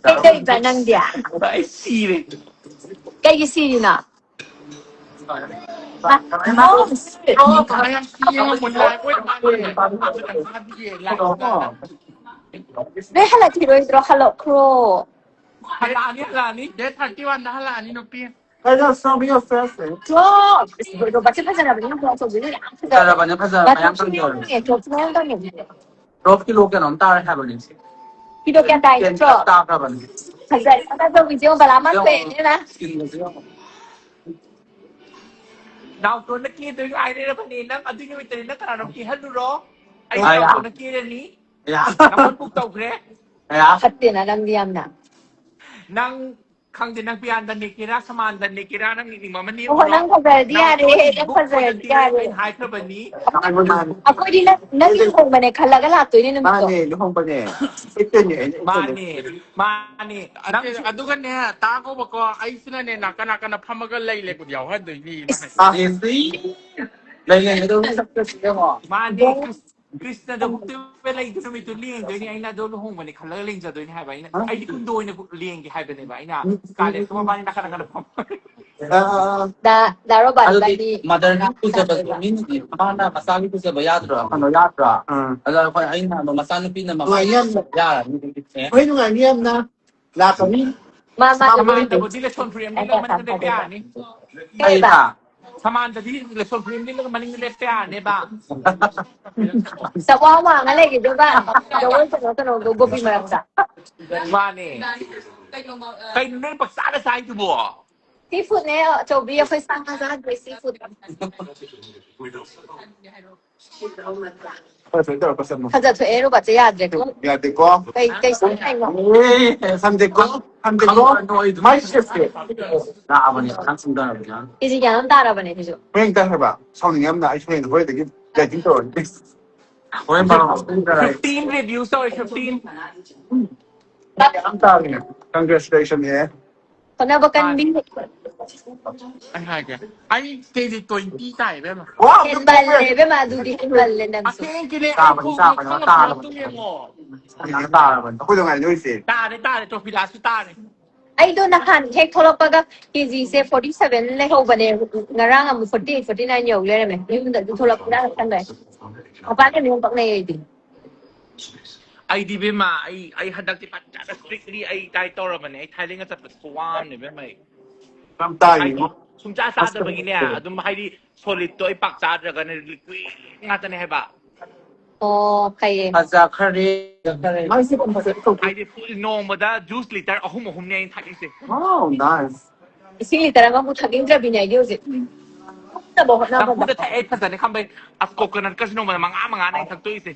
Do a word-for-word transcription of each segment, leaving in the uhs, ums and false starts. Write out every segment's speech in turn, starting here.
ꯀꯩꯗꯧꯕ ꯅꯪꯗꯤ? ꯑꯩ ꯁꯤꯔꯦ꯫ ꯀꯩꯒꯤ ꯁꯤꯔꯤꯅꯣ? ꯑꯣ, ꯑꯩ ꯌꯥꯝ ꯁꯤꯔꯦ, ꯃꯨꯟꯅ ꯑꯩꯈꯣꯏ ꯃꯥꯒꯤ ꯃꯥꯗꯤ ꯂꯥꯏ ꯅꯣꯏ ꯍꯜꯂꯛꯈꯤꯔꯣꯏꯗ꯭ꯔꯣ? ꯍꯜꯂꯛꯈ꯭ꯔꯣ꯫ ꯍꯜꯂꯛꯑꯅꯤ, ꯍꯜꯂꯛꯑꯅꯤ꯫ ꯗꯦꯠ ꯊꯥꯔꯇꯤ ꯋꯥꯟꯗ ꯍꯜꯂꯛꯑꯅꯤ, ꯅꯨꯄꯤ꯫ ꯀꯩꯅꯣ, ꯁꯣꯝ ꯌꯣꯔ ꯐꯦꯁ꯫ ꯇꯣꯞ! ꯏꯁ, ꯇꯣꯞꯁꯦ ꯐꯖꯔꯕꯅꯤ, ꯇꯣꯞꯁꯦ ꯌꯥꯝ ꯐꯖꯔꯕꯅꯤ꯫ ꯐꯖꯔꯕꯅꯦ, ꯐꯖꯔꯕꯅꯦ, ꯃꯌꯥꯝ ꯇꯝꯖꯧ꯫ ꯇꯣꯞꯁꯦ ꯃꯌꯥꯝ ꯇꯝꯃꯤꯅꯦ꯫ ꯇꯣꯞ ꯀꯤꯂꯣ ꯀꯩꯅꯣꯝ ꯇꯥꯔꯦ ꯍꯥꯏꯕꯅꯤ꯫ ꯀꯤꯂꯣ ꯀꯌꯥ ꯇꯥꯏ ꯅꯠꯇ꯭ꯔꯣ? ꯇꯥꯈ꯭ꯔꯕꯅꯤ꯫ ꯐꯖꯔꯦ꯫ ꯀꯃꯥꯏꯅ ꯇꯧꯕꯤꯁꯦ? ꯌꯦꯡꯉꯣ, ꯕꯂꯥ ꯃꯥ ꯐꯦꯟꯅꯤꯅ꯫ ꯁ꯭ꯀꯤꯟꯒꯁꯦ ꯌꯦꯡꯉꯣ꯫ ꯅꯥꯎꯇꯣꯟꯅ ꯀꯦꯗꯣꯏ ꯉꯥꯏꯔꯦꯔꯕꯅꯦ꯫ ꯅꯪ ꯑꯗꯨꯒꯤ ꯅꯨꯃꯤꯠꯇꯗꯤ ꯅꯪ ꯀꯅꯥꯅꯣ ꯀꯦꯍꯜꯂꯨꯔꯣ? ꯑꯩ ꯑꯌꯥ꯫ ꯅꯥꯎꯇꯣꯟꯅ ꯀꯦꯔꯅꯤ꯫ ꯑꯌꯥ꯫ ꯅꯪꯉꯣꯟ ꯕꯨꯛ ꯇꯧꯈ꯭ꯔꯦ꯫ ꯑꯌꯥ꯫ ꯐꯠꯇꯦꯅ ꯅꯪꯗꯤ ꯌꯥꯝꯅ꯫ ꯅꯪ ꯈꯪꯗꯦ, ꯅꯪ ꯄꯤꯌꯥꯟꯗ ꯅꯦꯛꯀꯦꯔꯥ, ꯁꯃꯥꯟꯗ ꯅꯦꯛꯀꯦꯔꯥ, ꯅꯪ ꯅꯦꯛꯅꯤꯡꯕ ꯑꯃ ꯑꯣꯍꯣ, ꯅꯦꯛꯎꯔꯣ꯫ ꯅꯪ ꯐꯖꯔꯗꯤ ꯌꯥꯔꯦ, ꯅꯥꯎꯇꯣꯟ ꯅꯪ ꯕꯨꯛ ꯑꯣꯏꯅ ꯐꯖꯔꯗꯤ ꯀꯦꯔꯅꯤ ꯌꯥꯔꯦ꯫ ꯑꯩꯅ ꯍꯥꯏꯈ꯭ꯔꯕꯅꯤ꯫ ꯑꯩꯈꯣꯏꯗꯤ ꯅꯪ, ꯅꯪꯒꯤ ꯂꯨꯍꯣꯡꯕꯅꯦ ꯈꯜꯂꯒ ꯂꯥꯛꯇꯣꯏꯅꯦ ꯅꯨꯃꯤꯠꯇꯣ꯫ ꯃꯥꯅꯦ, ꯂꯨꯍꯣꯡꯕꯅꯦ꯫ ꯆꯠꯇꯣꯏꯅꯦ, ꯑꯩꯅ ꯆꯠꯇꯣꯏꯅꯦ꯫ ꯃꯥꯅꯦ, ꯃꯥꯅꯦ꯫ ꯅꯪ ꯑꯗꯨꯒꯅꯦ, ꯇꯥꯈꯣꯕꯀꯣ, ꯑꯩꯁꯤꯅꯅꯦ, ꯅꯥꯀꯟ ꯅꯥꯀꯟꯗ ꯐꯝꯃꯒ ꯂꯩ ꯂꯩꯕꯗꯤ ꯌꯥꯎꯍꯟꯗꯣꯏꯅꯤ꯫ ꯑꯦꯁꯤ꯫ ꯂꯩ ꯂꯩ ꯑꯗꯨꯝ ꯆꯠꯄꯁꯤ ꯌꯦꯡꯉꯣ꯫ ꯃꯥꯅꯦ, ꯀ꯭ꯔꯤꯁ-, ꯀ꯭ꯔꯤꯁꯅꯗ ꯍꯨꯛꯇꯕ ꯂꯩꯗ ꯅꯨꯃꯤꯠꯇꯨ ꯂꯦꯡꯗꯣꯏꯅꯤ꯫ ꯑꯩꯅ ꯑꯗꯣ ꯂꯨꯍꯣꯡꯕꯅꯦ ꯈꯜꯂꯒ ꯂꯦꯡꯖꯗꯣꯏꯅꯤ ꯍꯥꯏꯕ꯫ ꯑꯩꯅ, ꯑꯩꯗꯤ ꯀꯨꯟꯗꯣ ꯑꯣꯏꯅ ꯂꯦꯡꯒꯦ ꯍꯥꯏꯕꯅꯦꯕ꯫ ꯑꯩꯅ ꯀꯥꯂꯦꯟꯁꯨ ꯃꯕꯥꯅꯤ ꯅꯥꯀꯟ ꯅꯥꯀꯟꯗ ꯐꯝ ꯑꯥ, ꯗꯥ, ꯗꯥ ꯔꯣꯕꯥꯟ ꯑꯗꯨꯗꯤ ꯏꯕꯥꯅꯤ ꯃꯗꯔꯒꯤ ꯉꯥꯏꯍꯥꯛ ꯄꯨꯖꯕꯗꯣ ꯆꯠꯂꯒ꯫ ꯃꯤꯅꯗꯤ ꯃꯥꯅ ꯃꯆꯥꯒꯤ ꯄꯨꯖꯕ ꯌꯥꯗ꯭ꯔꯣ? ꯀꯩꯅꯣ ꯌꯥꯗ꯭ꯔꯥ? ꯑꯥ꯫ ꯑꯗ ꯑꯩꯈꯣꯏ ꯑꯩꯅ ꯍꯥꯏꯕ ꯃꯆꯥꯅꯨꯄꯤꯅ ꯃꯃꯥ ꯅꯨꯡꯉꯥꯏꯅꯤ ꯌꯥꯝꯅ꯫ ꯌꯥꯔꯅꯤ꯫ ꯑꯦ? ꯑꯩꯈꯣꯏ ꯅꯨꯡꯉꯥꯏꯅꯤ ꯌꯥꯝꯅ꯫ ꯂꯥꯛꯀꯅꯤ꯫ ꯃꯥ, ꯃꯥ, ꯁꯃꯥꯟꯗꯕꯨꯗꯤ ꯂꯦꯁꯣꯟ ꯐꯨꯔꯤꯠ ꯑꯃ ꯂꯤꯠꯂꯒ ꯃꯅꯤꯡꯗ ꯂꯦꯞꯄ ꯌꯥꯔꯅꯤ꯫ ꯀꯩꯕ? ꯑꯩꯅ ꯁꯃꯥꯟꯗꯗꯤ ꯂꯦꯁꯣꯟ ꯐꯨꯔꯤꯠ ꯑꯃ ꯂꯤꯠꯂꯒ ꯃꯅꯤꯡꯗ ꯂꯦꯞꯄ ꯌꯥꯔꯅꯦꯕ꯫ ꯆꯋꯥ ꯋꯥꯡꯉ ꯂꯩꯈꯤꯗꯣꯏꯕ꯫ ꯖꯒꯣꯏ ꯀꯩꯅꯣ, ꯀꯩꯅꯣ, ꯒꯣꯄꯤ ꯃꯔꯛꯇ꯫ ꯃꯥꯅꯦ꯫ ꯀꯩꯅꯣ ꯅꯪ ꯄꯪꯆꯥꯗ ꯆꯥꯏꯗꯨꯕꯣ? ꯁꯤ ꯐꯨꯗꯅꯦ ꯑꯆꯧꯕꯤ, ꯑꯩꯈꯣꯏ ꯁꯥ ꯉꯥ ꯆꯥꯗ꯭ꯔꯦ, ꯁꯤ ꯐꯨꯗ꯫ ꯍꯣꯏ, ꯐꯖꯅ ꯇꯧꯔꯒ ꯆꯠꯂꯣ꯫ ꯐꯖꯊꯣꯛꯑꯦ, ꯔꯣꯕꯥꯠꯁꯦ ꯌꯥꯗ꯭ꯔꯦꯀꯣ꯫ ꯌꯥꯗꯦꯀꯣ꯫ ꯀꯩ, ꯀꯩ ꯁꯥꯏꯅꯣ? ꯑꯦ, ꯁꯝꯗꯦꯀꯣ꯫ ꯁꯝꯗꯦꯀꯣ꯫ ꯃꯥꯏ ꯁꯦꯞꯁꯦ꯫ ꯂꯥꯛꯑꯕꯅꯦ, ꯈꯪ ꯈꯪꯗꯅꯕꯅꯦ꯫ ꯀꯦꯖꯤ ꯀꯌꯥꯅꯣꯝ ꯇꯥꯔꯕꯅꯦ ꯁꯤꯁꯨ꯫ ꯍꯣꯔꯦꯟ ꯇꯥꯏ ꯍꯥꯏꯕ꯫ ꯁꯥꯎꯅꯤꯡꯉꯦ ꯌꯥꯝꯅ꯫ ꯑꯩ ꯍꯣꯔꯦꯟ ꯍꯣꯔꯦꯟꯗꯒꯤ ꯗꯥꯏꯇꯤꯡ ꯇꯧꯔꯅꯤ꯫ ꯍꯣꯔꯦꯟ ꯄꯥꯔꯣ꯫ ꯐꯤꯐꯇꯤꯟ ꯔꯤꯚ꯭ꯌꯨ ꯇꯧꯔꯦ, ꯐꯤꯐꯇꯤꯟ꯫ ꯌꯥꯝ ꯇꯥꯕꯅꯦ꯫ Congratulations ꯅꯦ꯫ ꯍꯣꯠꯅꯕ ꯀꯟꯕꯤ꯫ ꯑꯩ ꯍꯥꯏꯒꯦ, ꯑꯩ ꯀꯦꯖꯤ ꯇ꯭ꯋꯦꯟꯇꯤ ꯇꯥꯏ, ꯏꯕꯦꯝꯃ꯫ ꯍꯦꯟꯃꯜꯂꯦ, ꯏꯕꯦꯝꯃ, ꯑꯗꯨꯗꯤ ꯍꯦꯟꯃꯜꯂꯦ ꯅꯪꯁꯨ꯫ ꯑꯁꯦꯡꯀꯤꯅꯦ, ꯑꯩ ꯇꯥꯕꯅꯤ, ꯈꯣꯡ ꯇꯥꯕꯅꯤ, ꯈꯪꯉꯕ ꯇꯥꯕꯅꯤ꯫ ꯅꯠꯇ꯭ꯔꯣ ꯌꯦꯡꯉꯣ꯫ ꯌꯥꯝ ꯇꯥꯔꯕꯅꯤ꯫ ꯑꯩꯈꯣꯏꯗꯣ ꯉꯥꯏ ꯅꯣꯏꯁꯦ꯫ ꯇꯥꯔꯦ, ꯇꯥꯔꯦ, ꯇ꯭ꯔꯣꯐꯤꯗꯥꯁꯨ ꯇꯥꯔꯦ꯫ ꯑꯩꯗꯣ ꯅꯍꯥꯟ ꯍꯦꯛ ꯊꯣꯛꯂꯛꯄꯒ ꯀꯦꯖꯤꯁꯦ ꯐꯣꯔꯇꯤ ꯁꯚꯦꯟ ꯂꯩꯍꯧꯕꯅꯦ, ꯉꯔꯥꯡ ꯑꯃꯨꯛ ꯐꯣꯔꯇꯤ ꯑꯩꯠ, ꯐꯣꯔꯇꯤ ꯅꯥꯏꯟ ꯌꯧ ꯂꯩꯔꯝꯃꯦ꯫ ꯌꯨꯝꯗ ꯑꯗꯨꯝ ꯊꯣꯛꯂꯛꯄꯗ ꯈꯟꯕ ꯌꯥꯏ꯫ ꯃꯄꯥꯟꯗ ꯑꯗꯨꯝ ꯄꯛꯅꯩ ꯑꯩꯗꯤ꯫ ꯑꯩꯗꯤ ꯏꯕꯦꯝꯃ, ꯑꯩ ꯑꯩ ꯍꯟꯗꯛꯇꯤ ꯐꯖꯅ ꯏꯁꯇ꯭ꯔꯤꯛꯂꯤ ꯑꯩ ꯗꯥꯏꯠ ꯇꯧꯔꯕꯅꯦ꯫ ꯑꯩ ꯊꯥꯏꯂꯦꯟꯒ ꯆꯠꯄꯁꯦ ꯈꯨꯋꯥ ꯑꯃꯅꯦ ꯏꯕꯦꯝꯃ ꯑꯩ꯫ ꯌꯥꯝ ꯇꯥꯏꯌꯦ꯫ ꯁꯨꯡꯆꯥ ꯆꯥꯗꯕꯒꯤꯅꯦ, ꯑꯗꯨꯝ ꯍꯥꯏꯗꯤ ꯁꯣꯂꯤꯠꯇꯣ ꯑꯩ ꯄꯥꯛ ꯆꯥꯗ꯭ꯔꯒꯅꯦ, ꯂꯤꯀ꯭ꯋꯤꯠ ꯉꯥꯛꯇꯅꯦ ꯍꯥꯏꯕ꯫ ꯑꯣ, ꯐꯩꯌꯦ꯫ ꯐꯖꯈ꯭ꯔꯦ꯫ ꯃꯥꯏꯁꯦ ꯐꯖꯅ ꯇꯧꯊꯣꯛ- ꯍꯥꯏꯗꯤ ꯐꯨꯜ ꯅꯣꯡꯃꯗ ꯖꯨꯁ ꯂꯤꯇꯔ ꯑꯍꯨꯝ ꯑꯍꯨꯝꯅꯦ ꯑꯩꯅ ꯊꯛꯏꯁꯦ꯫ Wow, nice. ꯏꯁꯤꯡ ꯂꯤꯇꯔ ꯑꯃꯕꯨ ꯊꯛꯅꯤꯡꯗ꯭ꯔꯕꯤꯅꯦ ꯑꯩꯗꯤ ꯍꯧꯖꯤꯛ꯫ ꯐꯠꯇꯕ ꯍꯣꯠꯅꯕꯗ꯫ ꯅꯝꯐꯨꯗ ꯊꯛꯑꯦ ꯑꯩ ꯐꯖꯅ ꯈꯪꯕꯩ꯫ ꯑꯁ, ꯀꯣꯀꯣꯅꯠꯀꯁꯨ ꯅꯣꯡꯃꯗ ꯃꯉꯥ ꯃꯉꯥꯅꯦ ꯑꯩꯅ ꯊꯛꯇꯣꯏꯁꯦ꯫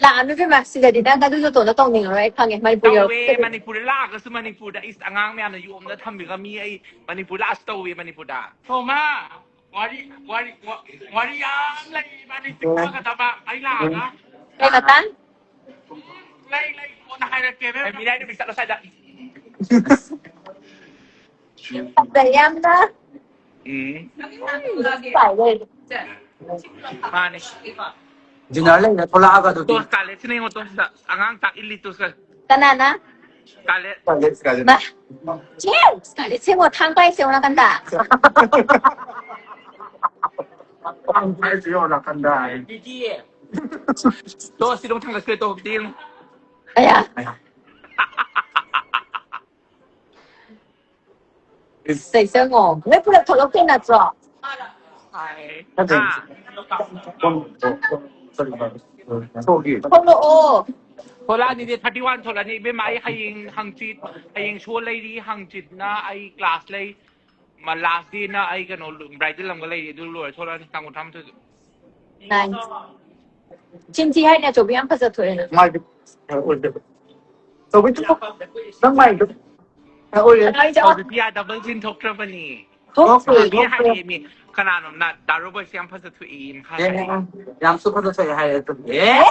ꯂꯥꯛꯑꯅꯨ ꯏꯕꯦꯝꯃ, ꯁꯤꯗꯗꯤ ꯅꯪ ꯑꯗꯨ ꯖꯣꯇꯣꯟꯗꯣ ꯇꯧꯅꯤꯡꯉꯔꯣꯏ, ꯑꯩ ꯈꯪꯉꯦ꯫ ꯃꯅꯤꯄꯨꯔ ꯇꯧꯋꯦ, ꯌꯧꯔꯛꯄꯗꯗꯤ꯫ ꯃꯅꯤꯄꯨꯔꯗ ꯂꯥꯛꯑꯒꯁꯨ ꯃꯅꯤꯄꯨꯔꯗ ꯏꯁ ꯑꯉꯥꯡ ꯃꯌꯥꯝꯅ ꯌꯣꯝꯅ ꯊꯝꯕꯤꯒ ꯃꯤ ꯑꯩ ꯃꯅꯤꯄꯨꯔ ꯂꯥꯛꯑꯁꯨ ꯇꯧꯋꯦ ꯃꯅꯤꯄꯨꯔꯗ꯫ ꯊꯣꯃꯥ, ꯋꯥꯔꯤ ꯋꯥꯔꯤ ꯋꯥ- ꯋꯥꯔꯤ ꯌꯥꯝ ꯂꯩ ꯏꯕꯥꯅꯤ ꯆꯤꯛꯄꯒꯗꯕ ꯑꯩ ꯂꯥꯛꯑꯒ꯫ ꯀꯩ ꯃꯇꯥꯡ? ꯂꯩ ꯂꯩ ꯀꯣꯟꯅ ꯍꯥꯏꯔꯛꯀꯦ ꯏꯕꯦꯝꯃ꯫ ꯃꯤꯅꯥꯏ ꯅꯨꯃꯤꯠ ꯆꯠꯂꯣ ꯁ꯭ꯋꯥꯏꯗ꯫ ꯐꯖꯩ ꯌꯥꯝꯅ꯫ ꯎꯝ꯫ ꯇꯥꯏ ꯂꯩ꯫ ꯃꯥꯅꯦ꯫ ꯗꯤꯅꯔ ꯂꯩꯅ ꯊꯣꯛꯂꯛꯑꯒ ꯑꯗꯨꯗꯤ꯫ ꯇꯣꯁ ꯀꯥꯂꯦꯁꯤꯅ ꯌꯦꯡꯉꯣ, ꯇꯣꯁꯤꯗ ꯑꯉꯥꯡ ꯇꯥꯛ ꯏꯜꯂꯤ ꯇꯣꯁ꯫ ꯀꯅꯥꯅ? ꯀꯥꯂꯦ꯫ ꯀꯥꯂꯦ, ꯀꯥꯂꯦ꯫ ꯃꯥ꯫ ꯆꯦ, ꯀꯥꯂꯦ ꯁꯦꯡꯉꯣ, ꯊꯥꯡ ꯄꯥꯏꯁꯦ ꯌꯦꯡꯉꯣ ꯅꯥꯀꯟꯗ꯫ ꯊꯥꯡ ꯄꯥꯏꯁꯦ ꯌꯦꯡꯉꯣ ꯅꯥꯀꯟꯗ ꯍꯥꯏ꯫ ꯇꯣꯁ ꯁꯤꯗ ꯊꯥꯡꯒꯠꯈ꯭ꯔꯦ ꯇꯣ ꯇꯦꯡ꯫ ꯑꯌꯥ꯫ ꯁꯦ, ꯁꯦꯡꯉꯣ꯫ ꯅꯣꯏ ꯄꯨꯂꯞ ꯊꯣꯛꯂꯛꯇꯣꯏ ꯅꯠꯇ꯭ꯔꯣ? ꯅꯠꯇꯦ꯫ ꯑꯥ꯫ ꯊꯣꯛꯂꯛꯑꯣ꯫ ꯊꯣꯛꯂꯛꯑꯅꯤ ꯗꯦꯠ ꯊꯥꯔꯇꯤ ꯋꯥꯟ ꯊꯣꯛꯂꯛꯑꯅꯤ ꯏꯕꯦꯝꯃ꯫ ꯑꯩ ꯍꯌꯦꯡ ꯍꯪꯆꯤꯠ, ꯍꯌꯦꯡ ꯁꯣ ꯂꯩꯔꯤ, ꯍꯪꯆꯤꯠꯅ ꯑꯩ ꯀ꯭ꯂꯥꯁ ꯂꯩ, ꯂꯥꯁ ꯗꯦꯅ ꯑꯩ ꯀꯩꯅꯣ ꯕ꯭ꯔꯥꯏꯗꯜ ꯑꯃꯒ ꯂꯩꯔꯤ, ꯑꯗꯨ ꯂꯣꯏꯔ ꯊꯣꯛꯂꯛꯑꯅꯤ ꯇꯥꯡ ꯀꯨꯟꯊ꯭ꯔꯥ ꯃꯥꯊꯣꯏꯗ꯫ ꯅꯥꯏꯟ꯫ ꯆꯤꯟꯊꯤ ꯍꯥꯏꯅꯦ ꯑꯆꯧꯕꯤ, ꯌꯥꯝ ꯐꯖ ꯊꯣꯛꯑꯦ ꯅꯪ꯫ ꯃꯥꯏꯗꯤ ꯑꯣꯏꯗꯦ꯫ ꯇꯧꯕꯩ ꯅꯪ ꯃꯥꯏꯗꯣ ꯑꯣꯏꯔꯦ꯫ ꯀꯅꯥ ꯍꯥꯏꯁꯦ? ꯍꯧꯖꯤꯛꯇꯤ ꯌꯥ ꯗꯕꯜ ꯆꯤꯟ ꯊꯣꯛꯇ꯭ꯔꯕꯅꯤ꯫ ꯊꯣꯛꯇ꯭ꯔꯦ, ꯃꯤ ꯊꯣꯛꯇ꯭ꯔꯦ꯫ ꯍꯥꯏꯔꯛꯑꯦ ꯃꯤ꯫ ꯀꯅꯥꯅꯣꯝꯅ ꯗꯥ ꯔꯣꯕꯔꯠꯁꯦ ꯌꯥꯝ ꯐꯖ ꯊꯣꯛꯏ ꯍꯥꯏꯔꯛꯑꯦ꯫ ꯌꯥꯝꯁꯨ ꯐꯖ ꯊꯣꯛꯑꯦ ꯍꯥꯏꯔꯦ ꯑꯗꯨꯝ꯫ ꯑꯦ?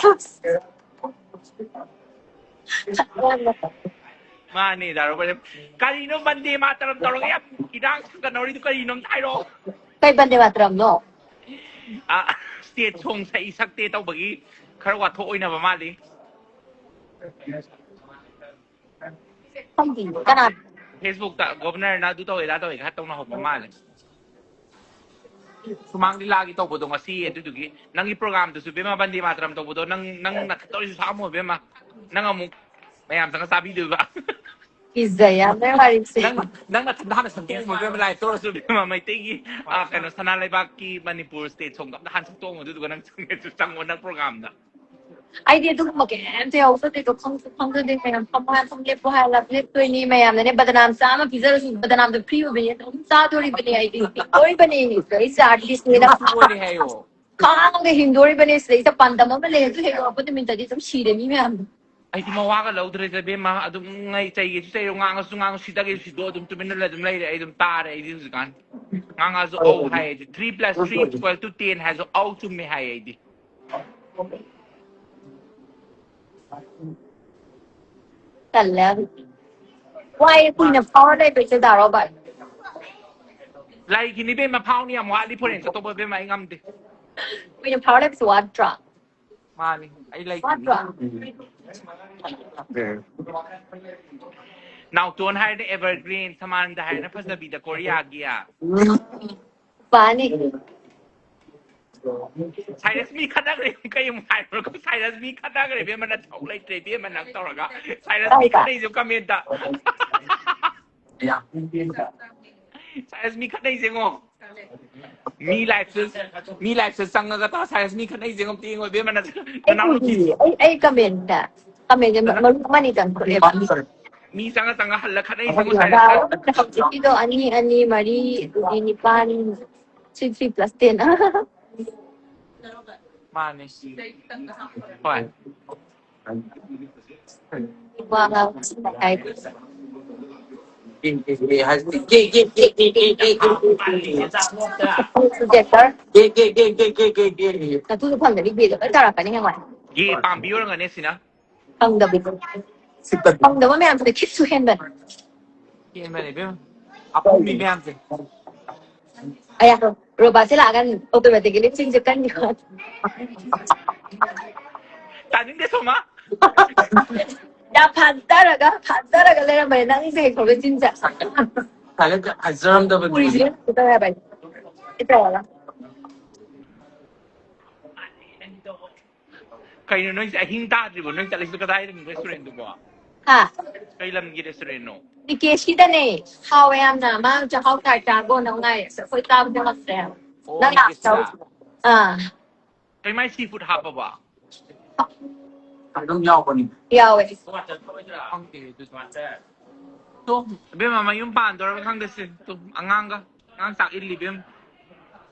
ꯃꯥꯅꯦ, ꯗꯥ ꯔꯣꯕꯔꯠ꯫ ꯀꯔꯤꯅꯣ ꯕꯟꯗꯦ ꯃꯥꯇꯔꯝ ꯇꯧꯔꯒ ꯌꯥꯝ ꯏꯔꯥꯡ ꯁꯥꯒꯠꯅꯧꯔꯤꯗꯣ ꯀꯔꯤꯅꯣ ꯑꯝꯇ ꯍꯥꯏꯔꯛꯑꯣ? ꯀꯩ ꯕꯟꯗꯦ ꯃꯥꯇꯔꯝꯅꯣ? ꯑ, ꯁ꯭ꯇꯦꯠ ꯁꯣꯡ ꯁꯛꯏ ꯁꯛꯇꯦ ꯇꯧꯕꯒꯤ ꯈꯔ ꯋꯥꯊꯣꯛ ꯑꯣꯏꯅꯕ ꯃꯥꯜꯂꯤ꯫ ꯈꯪꯗꯦ ꯀꯅꯥ? ꯐꯦꯁꯕꯨꯛꯇ ꯒꯣꯕꯔꯅꯔꯅ ꯑꯗꯨ ꯇꯧꯋꯦ ꯑꯗꯥ ꯇꯧꯋꯦ ꯈꯔ ꯇꯧꯅꯍꯧꯕ ꯃꯥꯜꯂꯦ꯫ ꯁꯨꯃꯥꯡ ꯂꯤꯂꯥꯒꯤ ꯇꯧꯕꯗꯣ ꯉꯁꯤ, ꯑꯗꯨꯗꯨꯒꯤ ꯅꯪꯒꯤ ꯄ꯭ꯔꯣꯒꯥꯝꯗꯨꯁꯨ ꯕꯦꯝꯃ ꯕꯟꯗꯦ ꯃꯥꯇꯔꯝ ꯇꯧꯕꯗꯣ ꯅꯪ ꯅꯪ ꯅꯊꯟꯇ ꯑꯣꯏꯔꯁꯨ ꯁꯛꯑꯝꯃꯣ ꯕꯦꯝꯃ꯫ ꯅꯪ ꯑꯃꯨꯛ ꯃꯌꯥꯝ ꯆꯪꯉ ꯆꯥꯕꯤꯗꯣꯏꯕ꯫ ꯀꯤꯖꯩ ꯌꯥꯝꯅ ꯋꯥꯔꯤꯁꯦ꯫ ꯅꯪ ꯅꯪ ꯅꯊꯟꯇ ꯍꯥꯟꯅ ꯁꯛꯇꯣꯛꯑꯝꯃꯣ ꯕꯦꯝꯃ, ꯂꯥꯏꯞ ꯇꯧꯔꯁꯨ ꯕꯦꯝꯃ꯫ ꯃꯩꯇꯩꯒꯤ ꯑ, ꯀꯩꯅꯣ, ꯁꯅꯥ ꯂꯩꯕꯥꯛꯀꯤ ꯃꯅꯤꯄꯨꯔ ꯁ꯭ꯇꯦꯠ ꯁꯣꯡꯗꯣ ꯑꯝꯇ ꯍꯥꯟꯅ ꯁꯛꯇꯣꯛꯑꯝꯃꯣ, ꯑꯗꯨꯗꯨꯒ ꯅꯪ ꯆꯪꯉꯦꯁꯨ ꯆꯪꯉꯣ ꯅꯪ ꯄ꯭ꯔꯣꯒꯥꯝꯗ꯫ ꯑꯩꯗꯤ ꯑꯗꯨꯒꯨꯝꯕ ꯀꯩꯝꯇ ꯌꯥꯎꯖꯗꯦꯗꯣ, ꯈꯪꯁꯨ ꯈꯪꯖꯗꯦ꯫ ꯃꯌꯥꯝ ꯐꯝꯃꯣ ꯍꯥꯏꯔ ꯂꯦꯞꯄꯣ ꯍꯥꯏꯔ ꯂꯦꯞꯇꯣꯏꯅꯤ꯫ ꯃꯌꯥꯝꯅꯅꯦ ꯕꯗꯅꯥꯝ ꯆꯥꯝꯃ ꯄꯤꯖꯔꯁꯨ ꯕꯗꯅꯥꯝꯗꯣ ꯐ꯭ꯔꯤ ꯑꯣꯏꯕꯅꯤ, ꯑꯗꯨꯝ ꯆꯥꯗꯣꯔꯤꯕꯅꯤ꯫ ꯑꯩꯗꯤ ꯍꯤꯡꯗꯣꯔꯤꯕꯅꯤ꯫ ꯑꯩꯁꯦ ꯑꯥꯔꯇꯤꯁꯅꯤꯅ ꯌꯨꯝꯁꯨ ꯑꯣꯏꯔꯦ ꯍꯥꯏꯌꯣ꯫ ꯈꯥꯡꯉꯒ ꯍꯤꯡꯗꯣꯔꯤꯕꯅꯤ꯫ ꯁꯤꯗꯩꯁꯤꯗ ꯄꯥꯟꯗꯝ ꯑꯃ ꯂꯩ, ꯑꯗꯨ ꯍꯦꯛ ꯌꯧꯔꯛꯄ ꯅꯨꯃꯤꯠꯇꯗꯤ ꯑꯗꯨꯝ ꯁꯤꯔꯦ ꯃꯤ ꯃꯌꯥꯝꯗꯣ꯫ ꯑꯩꯗꯤ ꯃꯋꯥꯒ ꯂꯧꯗ꯭ꯔꯦꯗ ꯕꯦꯝꯃ, ꯑꯗꯨꯝ ꯉꯩ ꯆꯩꯒꯦꯁꯨ ꯆꯩꯔꯣ, ꯉꯥꯡꯉꯁꯨ ꯉꯥꯡꯉꯨ, ꯁꯤꯗꯒꯦꯁꯨ ꯁꯤꯗꯣ, ꯑꯗꯨꯝ ꯇꯨꯃꯤꯟꯅ ꯑꯗꯨꯝ ꯂꯩꯔꯦ꯫ ꯑꯩ ꯑꯗꯨꯝ ꯇꯥꯔꯦ ꯑꯩꯗꯤ ꯍꯧꯖꯤꯛꯀꯥꯟ꯫ ꯉꯥꯡꯉꯁꯨ ꯑꯧ ꯍꯥꯏ ꯑꯩꯗꯤ꯫ Three plus three equal to ten ꯍꯥꯏꯁꯨ ꯑꯧ ꯆꯨꯝꯃꯦ ꯍꯥꯏ ꯑꯩꯗꯤ꯫ ꯇꯜꯂꯦ꯫ ꯋꯥꯏ ꯀꯨꯏꯅ ꯐꯥꯎꯔ ꯂꯩꯕꯁꯦ ꯗꯥ ꯔꯣꯕꯥꯔꯠ꯫ ꯂꯩꯈꯤꯅꯤ ꯕꯦꯝꯃ, ꯐꯥꯎꯅꯤ, ꯌꯥꯝ ꯋꯥꯠꯂꯤ ꯐꯣꯔꯦꯟ ꯆꯠꯇꯧꯕ ꯕꯦꯝꯃ, ꯑꯩ ꯉꯝꯗꯦ꯫ ꯀꯨꯏꯅ ꯐꯥꯎꯔ ꯂꯩꯕꯁꯦ ꯋꯥꯠꯇ꯭ꯔꯣ? ꯃꯥꯅꯤ, ꯑꯩ ꯂꯩꯈꯤꯅꯤ꯫ ꯋꯥꯠꯇ꯭ꯔꯣ? ꯅꯥꯎꯇꯣꯟ ꯍꯥꯏꯔꯗꯤ ꯑꯦꯚꯔꯒ꯭ꯔꯤꯟ, ꯁꯃꯥꯟꯗ ꯍꯥꯏꯔꯅ ꯐꯖꯕꯤꯗ ꯀꯣꯔꯤꯌꯥꯒꯤ꯫ ꯄꯥꯅꯤ꯫ ꯁꯥꯏꯔꯁ ꯃꯤ ꯈꯠꯅꯈ꯭ꯔꯦ, ꯀꯩ ꯑꯃꯨꯛ ꯍꯥꯏꯕ꯭ꯔꯣ? ꯁꯥꯏꯔꯁ ꯃꯤ ꯈꯠꯅꯈ꯭ꯔꯦ ꯏꯕꯦꯝꯃ, ꯅꯊꯧ ꯂꯩꯇ꯭ꯔꯦ ꯏꯕꯦꯝꯃ ꯅꯪ ꯇꯧꯔꯒ꯫ ꯁꯥꯏꯔꯁ ꯃꯤ ꯀꯥꯏꯗ? ꯈꯠꯅꯩꯁꯦ ꯀꯃꯦꯟꯇ꯫ ꯁꯥꯏꯔꯁ ꯃꯤ ꯈꯠꯅꯩꯁꯦꯉꯣ꯫ ꯃꯤ ꯂꯥꯏꯐꯁꯦ, ꯃꯤ ꯂꯥꯏꯐꯁꯦ ꯆꯪꯉꯒ ꯇꯧꯔ ꯁꯥꯏꯔꯁ ꯃꯤ ꯈꯠꯅꯩꯁꯦꯉꯣ, ꯑꯝꯇ ꯌꯦꯡꯉꯣ ꯏꯕꯦꯝꯃ ꯅꯪ꯫ ꯑꯩ ꯅꯅꯥꯎ ꯅꯨꯄꯤ꯫ ꯎꯗꯤꯌꯦ꯫ ꯑꯩ ꯑꯩ ꯀꯃꯦꯟꯇ ꯀꯃꯦꯟꯁꯦ ꯃꯔꯨꯞ ꯑꯃꯅꯤ ꯇꯪ ꯊꯣꯛꯑꯦꯕ꯫ ꯃꯤ ꯆꯪꯉ ꯆꯪꯉ ꯍꯜꯂ ꯈꯠꯅꯩꯁꯦꯉꯣ ꯁꯥꯏꯔꯁ꯫ ꯍꯧꯖꯤꯛꯀꯤꯗꯣ ꯑꯅꯤ ꯑꯅꯤ ꯃꯔꯤ ꯑꯗꯨꯗꯤ ꯅꯤꯄꯥꯟ, three three plus ten꯫ ꯃꯥꯅꯦ꯫ ꯍꯣꯏ꯫ ꯋꯥ ꯉꯥꯡꯕꯁꯨ ꯍꯥꯏ꯫ ꯅꯇꯨꯗꯣ ꯐꯪꯗꯕꯤ ꯒꯦꯗ ꯂꯣꯏ ꯇꯧꯔꯛꯀꯅꯤ ꯍꯌꯦꯡꯋꯥꯏ꯫ ꯒꯦ ꯄꯥꯝꯕꯤ ꯑꯣꯏꯔꯝꯒꯅꯤ ꯁꯤꯅ꯫ ꯐꯪꯗꯕꯤꯗꯣ꯫ ꯁꯤꯠꯇ ꯐꯪꯗꯕ ꯃꯌꯥꯝꯁꯤꯅ ꯈꯤꯠꯁꯨ ꯍꯦꯟꯕꯅꯦ꯫ ꯍꯦꯟꯕꯅꯦ ꯏꯕꯦꯝ꯫ ꯑꯄꯣꯝꯃꯤ ꯃꯌꯥꯝꯁꯦ꯫ ꯑꯌꯥ, ꯔꯣꯕꯥꯁꯦ ꯂꯥꯛꯑꯒ automatically ꯆꯤꯟꯁꯦ ꯀꯟꯈꯤꯕ꯫ ꯇꯥꯅꯤꯡꯗꯦ ꯁꯣꯃꯥ꯫ ꯌꯥꯝ ꯐꯥꯖꯔꯒ ꯐꯥꯖꯔꯒ ꯂꯩꯔꯝꯕꯅꯦ ꯅꯪꯁꯦ ꯍꯦꯛ ꯊꯣꯛꯂꯛꯄ ꯆꯤꯟꯁꯦ꯫ ꯊꯥꯏꯅ ꯍꯥꯏꯖꯔꯝꯗꯕꯅꯤ꯫ ꯎꯔꯤꯁꯦ ꯀꯩꯗꯧꯋꯦ ꯍꯥꯏꯕ ꯑꯩ? ꯀꯩꯗꯧꯔꯒ? ꯀꯩꯅꯣ ꯅꯣꯏꯁꯦ ꯑꯍꯤꯡ ꯇꯥꯗ꯭ꯔꯤꯕꯣ? ꯅꯣꯏ ꯆꯠꯂꯤꯁꯤꯕꯨ ꯀꯗꯥꯏꯗꯅꯣ restaurantꯗꯨꯕꯣ? ꯍꯥ? ꯀꯩ ꯂꯝꯒꯤ restaurantꯅꯣ? ꯅꯤꯀꯦꯁꯀꯤꯗꯅꯦ꯫ ꯍꯥꯎꯋꯦ ꯌꯥꯝꯅ꯫ ꯃꯥ ꯆꯥꯛꯍꯥꯎ ꯀꯥꯏ ꯆꯥꯕꯣ ꯅꯪ ꯉꯥꯏ꯫ ꯑꯩꯈꯣꯏ ꯆꯥꯕꯗꯣ ꯉꯝꯗ꯭ꯔꯦ ꯍꯥꯏꯕ꯫ ꯑꯣ, ꯅꯪ ꯂꯥꯛꯇꯧ꯫ ꯅꯤꯀꯦꯁꯀꯤꯗ? ꯑꯥ꯫ ꯀꯩ ꯃꯥꯏ seafood ꯍꯥꯞꯄꯕꯣ? ꯑꯗꯨꯝ ꯌꯥꯎꯕꯅꯤ꯫ ꯌꯥꯎꯋꯦ꯫ ꯈꯪꯗꯦ ꯑꯗꯨꯗꯤ꯫ ꯇꯣ, ꯏꯕꯦꯝꯃ ꯃꯌꯨꯝ ꯄꯥꯟꯗꯣꯔꯕ ꯈꯪꯗꯦ ꯁꯤ꯫ ꯇꯣ, ꯑꯉꯥꯡꯒ꯫ ꯑꯉꯥꯡ ꯆꯥꯛ ꯏꯜꯂꯤ ꯏꯕꯦꯝ꯫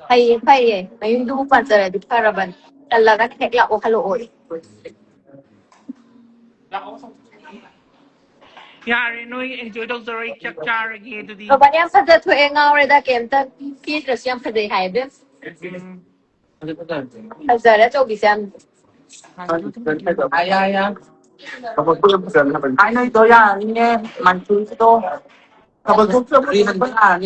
ꯐꯩꯌꯦ ꯐꯩꯌꯦ꯫ ꯃꯌꯨꯝꯗꯨꯕꯨ ꯄꯥꯟꯖꯔꯗꯤ ꯐꯔꯕꯅꯤ꯫ ꯇꯜꯂꯒ ꯍꯦꯛ ꯂꯥꯛꯑꯣ ꯍꯜꯂꯛꯑꯣ꯫ ꯌꯥꯔꯦ ꯅꯣꯏ enjoy ꯇꯧꯖꯔꯣ, ꯑꯩ ꯆꯥꯛ ꯆꯥꯔꯒꯦ ꯑꯗꯨꯗꯤ꯫ ꯔꯣꯕꯥꯔꯠ ꯌꯥꯝ ꯐꯖꯊꯣꯛꯑꯦ, ꯉꯥꯎꯔꯦꯗ꯫ ꯀꯩꯝꯇ ꯀꯦꯗ꯭ꯔꯁꯨ ꯌꯥꯝ ꯐꯖꯩ ꯍꯥꯏ ꯏꯕꯦꯝ꯫ ꯎꯝ꯫ ꯐꯖꯔꯦ ꯑꯆꯧꯕꯤꯁꯦ ꯌꯥꯝ꯫ ꯌꯥ, ꯌꯥ, ꯌꯥ꯫ ꯊꯕꯛꯇꯣ ꯌꯥꯝ ꯐꯖꯅ ꯍꯥꯏꯕꯅꯤ꯫ ꯍꯥꯏꯅꯩꯗꯣ ꯌꯥꯔꯅꯤꯅꯦ, ꯃꯟꯇꯨꯁꯤꯗꯣ꯫ ꯊꯕꯛꯇꯣ ꯌꯥꯝ ꯐꯖꯅ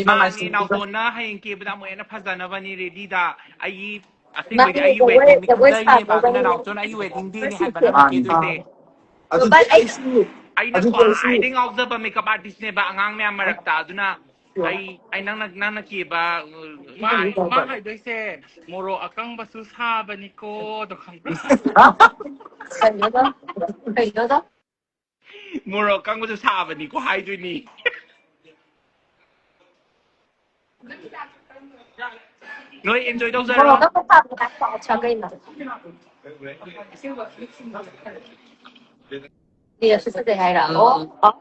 ꯃꯥꯅꯦ, ꯅꯥꯎꯇꯣꯟꯅ ꯍꯌꯦꯡ ꯀꯦꯕꯗ ꯑꯃꯨꯛ ꯍꯦꯟꯅ ꯐꯖꯅꯕꯅꯤ readyꯗ꯫ ꯑꯩ ꯑꯁꯦꯡꯕꯩꯗꯤ ꯑꯩꯒꯤ wedding day ꯅꯦ ꯍꯥꯏꯕ, ꯅꯥꯎꯇꯣꯟ ꯑꯩꯒꯤ wedding day ꯅꯦ ꯍꯥꯏꯕ ꯅꯪ ꯃꯥꯅꯤ꯫ ꯀꯦꯗꯣꯏꯁꯦ꯫ ꯑꯗꯨꯗꯤ ꯔꯣꯕꯥꯔꯠ, ꯑꯩ ꯑꯩꯁꯨ ꯑꯩꯅ ꯑꯗꯨꯗꯤ ꯑꯩꯁꯨ ꯈ꯭ꯋꯥꯏꯗꯒꯤ ꯉꯥꯎꯖꯕ makeup artist ꯅꯦꯕ ꯑꯉꯥꯡ ꯃꯌꯥꯝ ꯃꯔꯛꯇ, ꯑꯗꯨꯅ ꯑꯩ ꯑꯩ ꯅꯪꯅ ꯅꯪꯅ ꯀꯦꯕ꯫ ꯃꯥ ꯃꯥ ꯍꯥꯏꯗꯣꯏꯁꯦ ꯃꯣꯔꯣꯛ ꯑꯀꯪꯕꯁꯨ ꯁꯥꯕꯅꯤꯀꯣ ꯑꯗꯣ ꯈꯪꯕ꯭ꯔꯥ? ꯀꯩꯅꯣꯗꯣ ꯀꯩꯅꯣꯗꯣ꯫ ꯃꯣꯔꯣꯛ ꯑꯀꯪꯕꯁꯨ ꯁꯥꯕꯅꯤꯀꯣ ꯍꯥꯏꯗꯣꯏꯅꯤ꯫ ꯅꯣꯏ enjoy ꯇꯧꯖꯔꯣ꯫ ꯃꯣꯔꯣꯛ ꯑꯀꯪꯕ ꯁꯥꯕ ꯍꯥꯏꯕ ꯀꯩꯅꯣ? ꯀꯦꯁꯨ ꯐꯖꯩ ꯍꯥꯏꯔꯣ? ꯑꯣ꯫